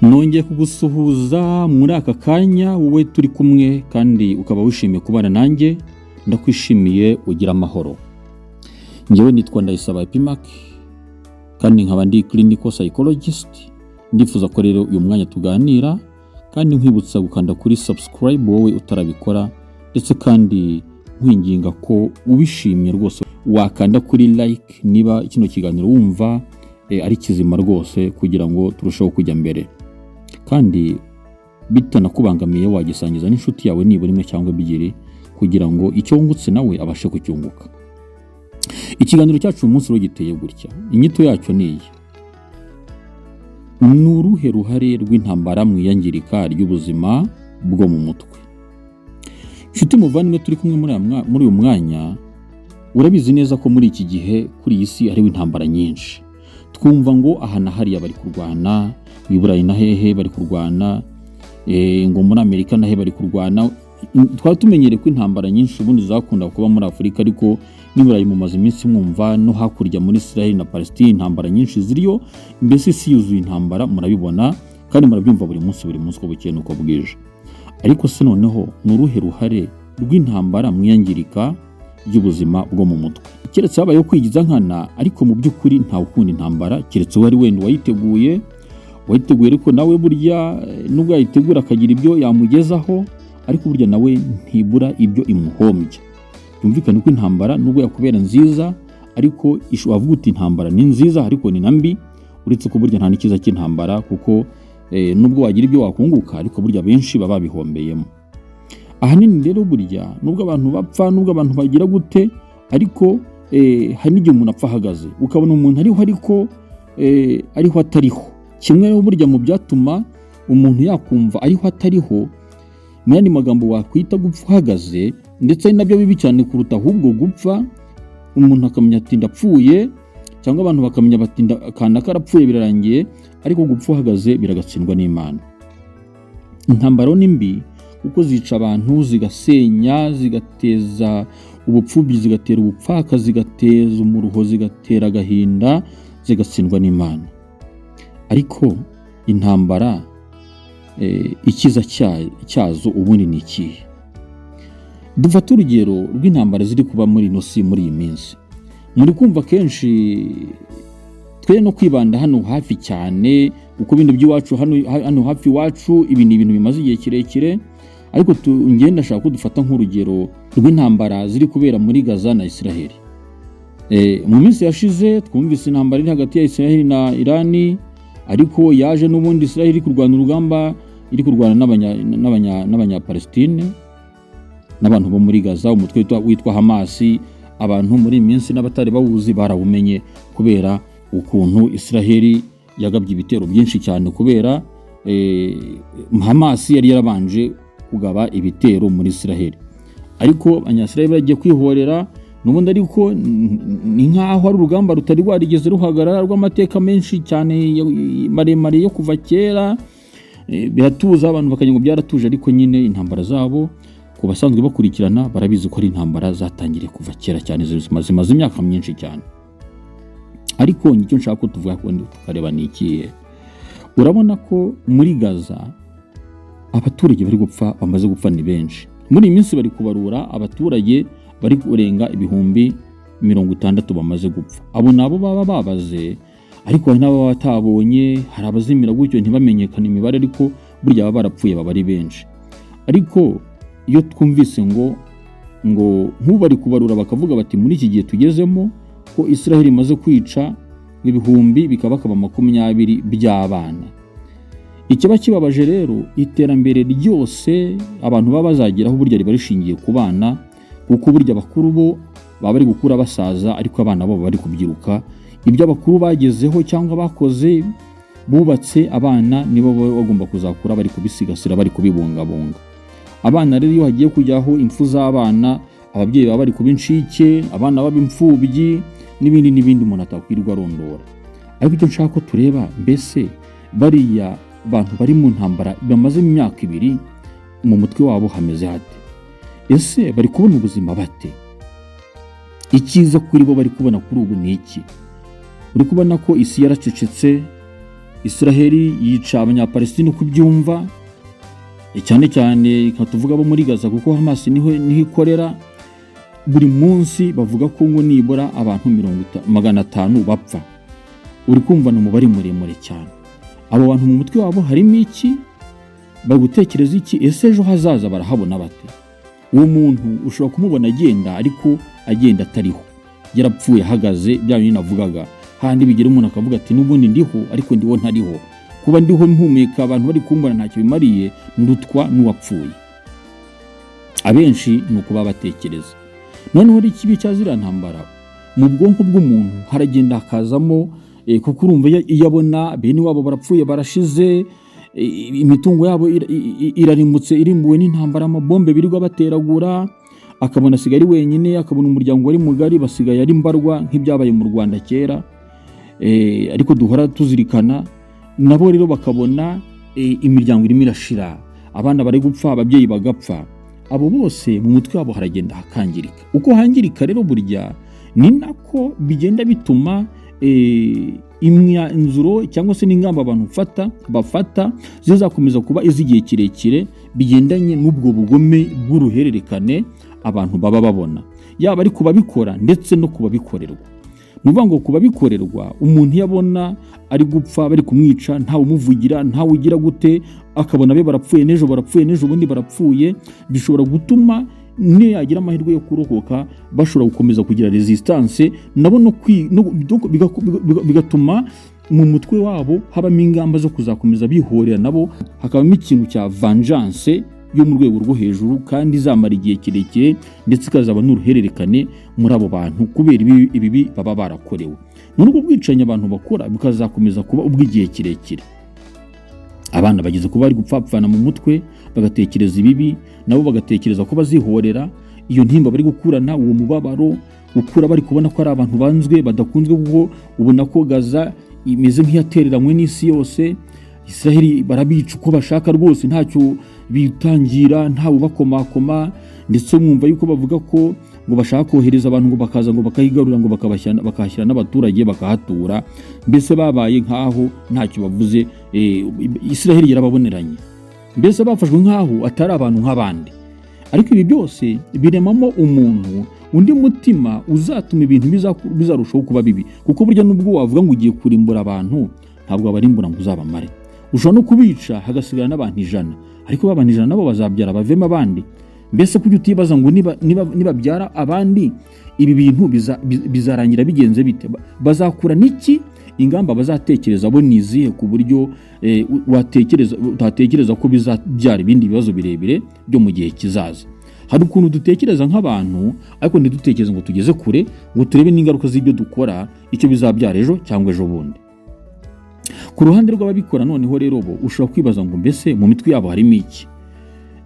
Nongeye kugusuhuza muri aka kanya, wowe turi kumwe kandi ukaba wishimiye kubana nanjye. Ndakwishimiye, ugira amahoro. Ngewe nitwa Ndayisaba Epimac kandi nkaba ndi clinical psychologist. Ndifuza ko rero uyu mwanya tuganira, kandi nkwibutsa gukanda kuri subscribe wowe utarabikora, ndetse kandi nkwinginga ko ubishimye rwose wakanda kuri like niba kino kiganiro wumva ari kizima rwose, kugira ngo turusheho kujya mbere. Kandi bitanakubangamiye, wagisangiza n'inshuti yawe nibura imwe cyangwa ebyiri, kugira ngo icyo wungutse nawe abashe kucyunguka. Ikiganiro cyacu uyu munsi rero giteye gutya, inyito yacyo ni iyi: ni uruhe ruhare rw'intambara mu iyangirika ry'ubuzima bwo mu mutwe? Nshuti muvandimwe turi kumwe muri uyu mwanya, urabizi neza ko muri iki gihe kuri iyi si hariho intambara nyinshi. Twumva ngo aha na hariya bari kurwana, i Burayi na hehe bari kurwana, ngo muri Amerika na he bari kurwana. Twari tumenyereye ko intambara nyinshi ubundi zakunda kuba muri Afurika, ariko n'i Burayi mumaze iminsi mwumva, no hakurya muri Israel na Palestine intambara nyinshi ziriyo. Mbese isi yuzuye intambara, murabibona kandi murabyumva buri munsi buri munsi, uko bukeye n'uko bwije. Ariko se noneho ni uruhe ruhare rw'intambara mu iyangirika ry'ubuzima bwo mu mutwe? Keretse habayeho kwigiza nkana, ariko mu by'ukuri ntawe ukunda intambara, keretse wari wenda uwayiteguye, uwayiteguye. Ariko nawe burya nubwo yayitegura akagira ibyo yamugezaho, ariko burya nawe ntibura ibyo imuhombya. Byumvikane ko intambara nubwo yakubera nziza, ariko wavuga uti intambara ni nziza ariko ni na mbi, uretse ko burya nta n'ikiza cy'intambara, kuko nubwo wagira ibyo wakunguka, ariko burya benshi baba babihombeyemo ahanini. Rero burya nubwo abantu bapfa, nubwo abantu bagira gute, ariko hari n'igihe umuntu apfa ahagaze, ukabona umuntu ariho ariko ariho atariho. Kimwe burya mu byatuma umuntu yakumva ariho atariho, mu yandi magambo wakwita gupfa uhagaze, ndetse ari nabyo bibi cyane kuruta ahubwo gupfa umuntu akamenya ati ndapfuye, cyangwa abantu bakamenya bati kanaka arapfuye, birarangiye. Ariko gupfa uhagaze biragatsindwa n'Imana. Intambara ni mbi kuko zica abantu, zigasenya, zigateza ubupfubyi, zigatera ubupfaka, zigateza umuruho, zigatera agahinda, zigatsindwa n'Imana. Ariko intambara icyiza cyazo ubundi ni ikihe? Dufate urugero rw'intambara ziri kuba muri ino si muri iyi minsi. Muri kumva kenshi, twe no kwibanda hano hafi cyane, kuko ibintu by'iwacu hano hafi iwacu, ibi ni ibintu bimaze igihe kirekire. Ariko ngenda ndashaka ko dufata nk'urugero rw'intambara ziri kubera muri Gaza na Israheli. Mu minsi yashize twumvise intambara iri hagati ya Israheli na Irani, ariko yaje n'ubundi Israheli iri kurwana urugamba, iri kurwana n'Abanyapalestine n'abantu bo muri Gaza, umutwe witwa Hamasi. Abantu muri iyi minsi n'abatari bawuzi barawumenye kubera ukuntu Israheli yagabye ibitero byinshi cyane, kubera Hamasi yari yarabanje kugaba ibitero muri Israheli, ariko Abanyasiraheli bagiye kwihorera n'ubundi. Ariko ni nk'aho ari urugamba rutari rwarigeze ruhagarara, rw'amateka menshi cyane maremare yo kuva kera. Biratuza, abantu bakagira ngo byaratuje, ariko nyine intambara zabo, ku basanzwe bakurikirana barabizi ko ari intambara zatangiriye kuva kera cyane, zimaze imyaka myinshi cyane. Ariko icyo nshaka ko tuvuga tukareba ni ikihe? Urabona ko muri Gaza abaturage bari gupfa, bamaze gupfa ni benshi. Muri iyi minsi bari kubarura abaturage bari kurenga 60,000 bamaze gupfa. Abo nabo baba babaze, ariko hari n'ababa batabonye, hari abazimira gutyo ntibamenyekane imibare, ariko burya baba barapfuye baba ari benshi. Ariko iyo twumvise ngo nk'ubu bari kubarura bakavuga bati muri iki gihe tugezemo ko Israel imaze kwica ibihumbi bikabakaba 20 by'abana. Ikiba kibabaje rero, iterambere ryose abantu baba bazageraho burya riba rishingiye ku bana, kuko burya abakuru bo baba bari gukura basaza, ariko abana bo baba bari kubyiruka. Ibyo abakuru bagezeho cyangwa bakoze, bubatse, abana nibo baba bagomba kuzakura bari kubisigasira, bari kubibungabunga. Abana rero iyo hagiye kujyaho impfu z'abana, ababyeyi baba bari kuba incike, abana baba imfubyi, n'ibindi n'ibindi umuntu atakwirwa arondora. Ariko icyo nshaka ko tureba, mbese bariya bantu bari mu ntambara bamaze imyaka 2, mu mutwe wabo hameze hate? Ese bari kubona ubuzima bate? Icyiza kuri bo bari kubona kuri ubu ni iki? Uri kubona ko isi yaracecetse. Israheli yica Abanyapalestine uko ibyumva, cyane cyane reka tuvuga abo muri Gaza, kuko Hamas niho ikorera. Buri munsi bavuga ko ngo nibura abantu 500 bapfa. Uri kumva ni umubare muremure cyane. Abo bantu mu mutwe wabo harimo iki? Bari gutekereza iki? Ese ejo hazaza barahabona bate? Uwo muntu ushobora kumubona agenda, ariko agenda atariho, yarapfuye ahagaze. Bya bindi navugaga handi bigera umuntu akavuga ati: "N'ubundi ndiho, ariko ndiho ntariho. Kuba ndiho mpumeka, abantu bari kumbona, ntacyo bimariye, ndutwa n'uwapfuye." Abenshi ni uko baba batekereza. Noneho rero ikibi cya ziriya ntambara, mu bwonko bw'umuntu haragenda hakazamo, kuko urumva iyo abona bene wabo barapfuye, barashize, imitungo yabo irarimbutse, irimbuwe n'intambara, amabombe birirwa bateragura, akabona asigaye ari wenyine, akabona umuryango wari mugari basigaye ari mbarwa, nk'ibyabaye mu Rwanda kera, ariko duhora tuzirikana. Nabo rero bakabona imiryango irimo irashira, abana bari gupfa, ababyeyi bagapfa. Abo bose mu mutwe wabo haragenda hakangirika. Uko hangirika rero, burya ni nako bigenda bituma imyanzuro cyangwa se n'ingamba abantu bafata zizakomeza kuba iz'igihe kirekire, bigendanye n'ubwo bugome bw'uruhererekane abantu baba babona, yaba ari ku babikora ndetse no ku babikorerwa. Ni ukuvuga ngo ku babikorerwa, umuntu iyo abona ari gupfa, bari kumwica, ntawe umuvugira, ntawe ugira gute, akabona be barapfuye, n'ejo barapfuye, n'ejo bundi barapfuye, bishobora gutuma niyo yagira amahirwe yo kurokoka bashobora gukomeza kugira resistance nabo, no kwi- no- biga- biga- bigatuma mu mutwe wabo habamo ingamba zo kuzakomeza bihorera nabo, hakabamo ikintu cya vengeance yo mu rwego rwo hejuru, kandi izamara igihe kirekire, ndetse ikazaba n'uruhererekane muri abo bantu kubera ibibi baba barakorewe. Muri ubwo bwicanyi abantu bakora bukazakomeza kuba ubw'igihe kirekire. Abana bageze kuba bari gupfapfana mu mutwe, bagatekereza ibibi, nabo bagatekereza ko bazihorera. Iyo ntimba bari gukurana, uwo mubabaro gukura bari kubona ko ari abantu banzwe, badakunzwe, kuko ubona ko Gaza imeze nk'iyatereranywe n'isi yose. Israheli barabica uko bashaka rwose, ntacyo bitangira, ntawe ubakomakoma. Ndetse mwumva yuko bavuga ko ngo bashaka kohereza abantu ngo bakaza ngo bakahigarura, ngo bakahashyira n'abaturage bakahatura. Mbese babaye nk'aho ntacyo bavuze. Israheli yarababoneranye, mbese bafashwe nk'aho atari abantu nk'abandi. Ariko ibi byose biremamo umuntu undi mutima uzatuma ibintu bizarushaho kuba bibi, kuko burya nubwo wavuga ngo ugiye kurimbura abantu, ntabwo wabarimbura ngo uzabamare. Ushobora no kubica hagasigara n'abantu 100, ariko ba bantu 100 nabo bazabyara bavemo abandi. Mbese kuki utibaza ngo nibabyara abandi, ibi bintu bizarangira bigenze bite? Bazakura n'iki? Ingamba bazatekereza bo ni izihe, ku buryo watekereza utatekereza ko bizabyara ibindi bibazo birebire byo mu gihe kizaza? Hari ukuntu dutekereza nk'abantu, ariko ntidutekereze ngo tugeze kure, ngo turebe n'ingaruka z'ibyo dukora, icyo bizabyara ejo cyangwa ejo bundi. Ku ruhande rw'ababikora noneho rero, bo ushobora kwibaza ngo mbese mu mitwe yabo harimo iki?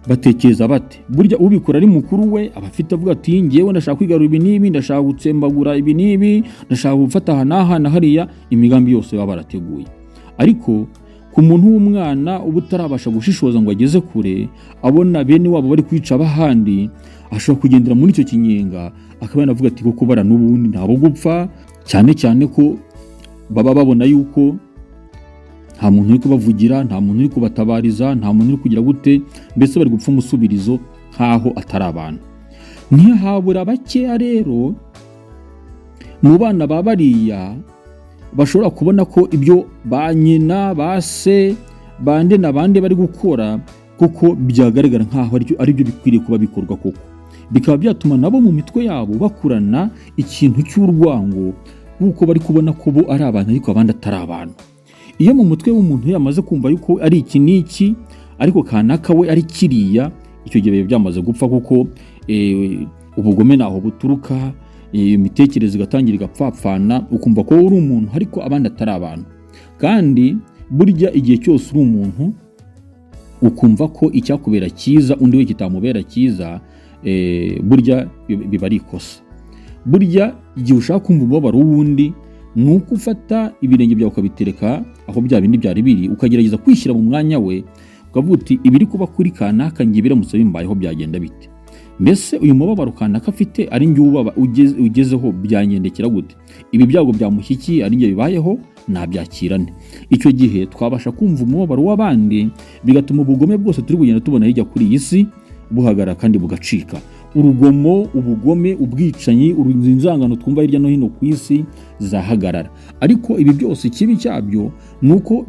Batekereza bate? Burya ubikora ari mukuru, we aba afite avuga ati: "Ngewe ndashaka kwigarura ibi n'ibi, ndashaka gutsembagura ibi n'ibi, ndashaka gufata aha n'aha na hariya." Imigambi yose baba barateguye. Ariko ku muntu w'umwana uba utarabasha gushishoza ngo ageze kure, abona bene wabo bari kwica abahandi, ashobora kugendera muri icyo kinyenga, akaba yanavuga ati: "Koko bara n'ubundi ntabo gupfa." Cyane cyane ko baba babona yuko nta muntu uri kubavugira, nta muntu uri kubatabariza, nta muntu uri kugira gute, mbese bari gupfa umusubirizo nk'aho atari abantu. Ntihabura bakeya rero mu bana ba bariya bashobora kubona ko ibyo ba nyina, ba se, bande na bande bari gukora kuko byagaragara nk'aho aribyo bikwiriye kuba bikorwa koko, bikaba byatuma nabo mu mitwe yabo bakurana ikintu cy'urwango, kuko bari kubona ko bo ari abantu ariko abandi atari abantu. Iyo mu mutwe w'umuntu yamaze kumva yuko ari iki n'iki, ariko kanaka we ari kiriya, icyo gihe biba byamaze gupfa, kuko ubugome ntaho buturuka. Imitekerereze igatangira igapfapfana, ukumva ko uri umuntu ariko abandi atari abantu. Kandi burya igihe cyose uri umuntu ukumva ko icyakubera cyiza undi we kitamubera cyiza, burya biba ari ikosa. Burya igihe ushaka kumva umubabaro w'uwundi, ni uko ufata ibirenge byawe ukabitereka aho bya bindi byari biri, ukagerageza kwishyira mu mwanya we, ukavuga uti: "Ibiri kuba kuri kanaka, njye biramutse bimbayeho byagenda bite?" Mbese uyu mubabaro kanaka afite ari njye ugezeho, byangendekera gute? Ibi byago byamushyikiye ari njye bibayeho, nabyakirane? Icyo gihe twabasha kumva umubabaro w'abandi, bigatuma ubugome bwose turi kugenda tubona hirya kuri iyi si buhagarara kandi bugacika. Urugomo, ubugome, ubwicanyi, inzangano twumva hirya no hino ku isi zizahagarara. Ariko ibi byose ikibi cyabyo ni uko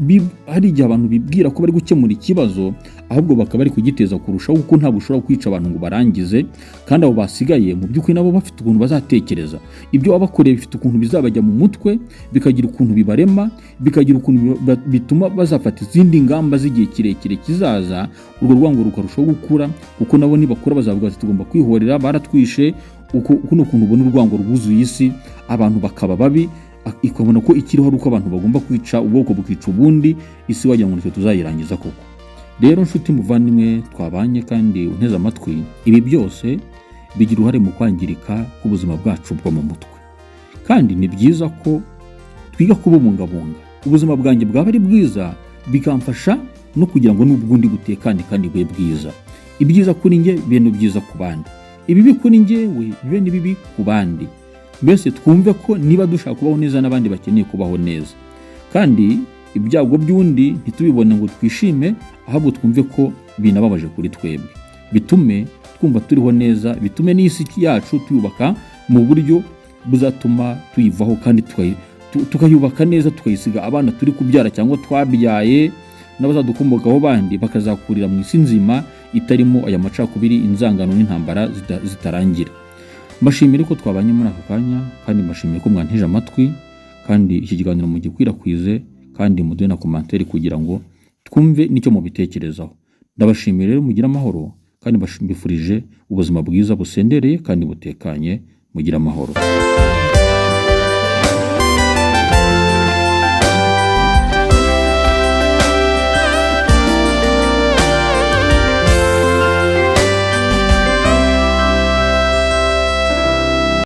hari igihe abantu bibwira ko bari gukemura ikibazo, ahubwo bakaba bari kugiteza kurushaho, kuko ntabwo ushobora kwica abantu ngo barangize, kandi abo basigaye mu by'ukuri nabo bafite ukuntu bazatekereza. Ibyo wabakoreye bifite ukuntu bizabajya mu mutwe, bikagira ukuntu bibarema, bikagira ukuntu bituma bazafata izindi ngamba z'igihe kirekire kizaza. Urwo rwango rukarushaho gukura, kuko nabo nibakura bazavuga bati: "Tugomba kwihorera, baratwishe." Uko kuno kuntu ubona urwango rwuzuye isi, abantu bakaba babi, ikabona ko ikiriho ari uko abantu bagomba kwica, ubwoko bukica ubundi, isi wagira ngo nitwe tuzayirangiza koko. Rero nshuti muvandimwe twabanye kandi unteze amatwi, ibi byose bigira uruhare mu kwangirika k'ubuzima bwacu bwo mu mutwe, kandi ni byiza ko twiga kububungabunga. Ubuzima bwanjye bwaba ari bwiza, bikamfasha no kugira ngo n'ubwundi butekane kandi bube bwiza. Ibyiza kuri njye bibe n'ibyiza ku bandi, ibibi kuri njyewe bibe n'ibibi ku bandi. Mbese twumve ko niba dushaka kubaho neza, n'abandi bakeneye kubaho neza, kandi ibyago by'undi ntitubibone ngo twishime, ahubwo twumve ko binababaje kuri twebwe, bitume twumva turiho neza, bitume n'isi yacu tuyubaka mu buryo buzatuma tuyivaho kandi tukayubaka neza, tukayisiga abana turi kubyara cyangwa twabyaye n'abazadukomokaho bandi, bakazakurira mu isi nzima itarimo aya macakubiri, inzangano n'intambara zitarangira. Mbashimire ko twabanye muri aka kanya, kandi mbashimiye ko mwantije amatwi, kandi iki kiganiro mugikwirakwize, kandi muduhe na commentaire kugira ngo twumve n'icyo mubitekerezaho. Ndabashimiye rero, mugire amahoro, kandi mbifurije ubuzima bwiza busendereye kandi butekanye. Mugire amahoro.